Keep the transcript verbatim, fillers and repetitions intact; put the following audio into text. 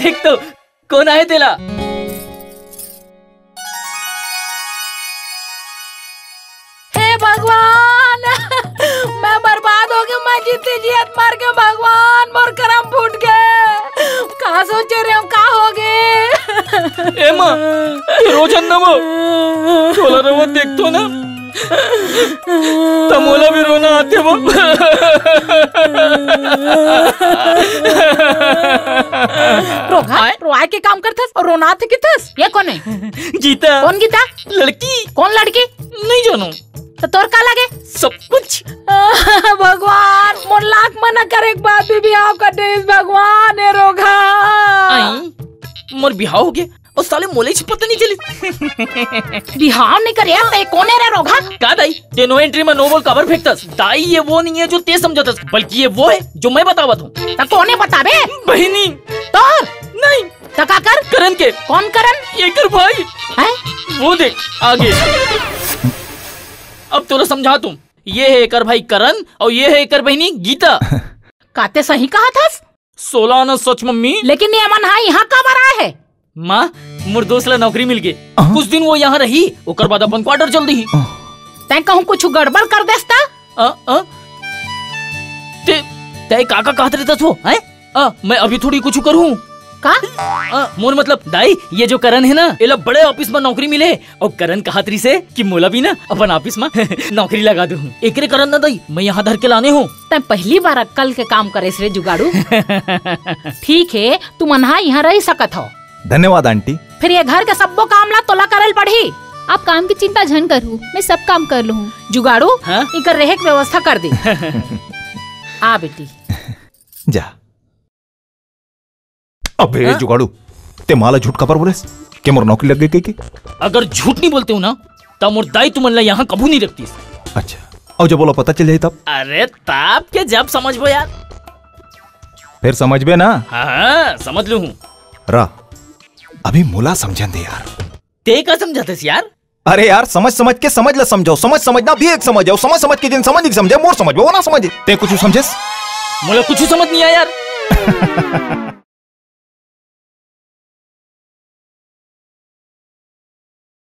देख तो, कोन आए तेला? हे भगवान, मैं बर्बाद हो गया, मैं जीते जियत मर गया भगवान, मोर करम फूट गए। का सोचे रहे हो, का हो गए? ए माँ, ये रोजन न वो, चोला रवा देख तो ना, त मोला भी रोना आथे वो। रोहा, आय? रोए के काम करथस अउ रोना आथे किथस? ये कोन हे? गीता। कोन गीता? लड़की। कोन लड़की? नहीं जानो। त तोर का लगे? सब कुछ। भगवान, मोर लाख मना करे के बाद भी बिहाव कर देस भगवान, हे रोहा। आई, मोर बिहाव हो गया। अउ साले मोला ही पता नहीं चलिस। बिहाव नहीं करे यार, तैं कोन हे रे रोहा? का दाई, तैं no entry में no ball काबर फेंकथस? दाई, ये वो नहीं है जो तैं समझथस, बल्कि ये वो है जो मैं बतावत हूँ। त कोन हे बताबे? बहिनी। तोर? नहीं। त काकर? करण के। कोन करण? एकर भाई। हैं? वो देख, आगे। अब तोला समझात हूँ। ये है एकर भाई करण अउ ये है एकर बहिनी गीता। का तैं सही कहथस? सोला आना सच, मम्मी। लेकिन ये मन हा इहाँ काबर आए हे? माँ, मोर दोस्त ला नौकरी मिल गे। अहाँ? कुछ दिन वो यहाँ रही, ओकर बाद अपन quarter चल दिही। अ। तैं कहूँ कुछ गड़बड़ कर देस त? अ, अ? तैं, तैं का, का कहत रहिथस वो, हैं? अ, मैं अभी थोड़ी कुछ करूँ। का? अ, मोर मतलब, दाई, ये जो करण हे ना, एला बड़े office में नौकरी मिले हे। अउ करण कहत रहिस हे कि मोला भी ना अपन office में नौकरी लगा देहू। एकरे कारण ना दाई, मैं यहाँ धर के लाने हूँ। तैं पहली बार अक्कल के काम करेस रे जुगाड़ू। ठीक हे, तुमन हा यहाँ रह सकत हव। धन्यवाद आंटी। फिर ये घर के सब्बो काम ला तोला करे ल पड़ही। आप काम की चिंता झन करहू, मैं सब काम कर लूहूँ। जुगाड़ू, हाँ? इकर रहे के व्यवस्था कर दे। आ बेटी। जा। अबे हाँ? जुगाड़ू, तैं माँ ला झूठ काबर बोलेस के मोर नौकरी लग गई कहिके? अगर झूठ नहीं बोलते हूँ ना, त मोर दाई तुमन ला यहाँ कभू नहीं रखतीस। अच्छा, अउ जब ओला पता चल जाही तब? अरे तब के जब समझबो यार। फिर समझबे ना? हाँ, हाँ, समझ लूँ हूँ। रा, अभी मोला समझन दे यार। तैं का समझथस यार? अरे यार, समझ समझ के समझ ला समझाओ, समझ समझना भी एक समझ आओ, समझ समझ के जिन समझ नहीं समझे, मोर समझ वो ना समझे। तैं कुछ समझेस? मोला कुछ समझ नहीं आया यार।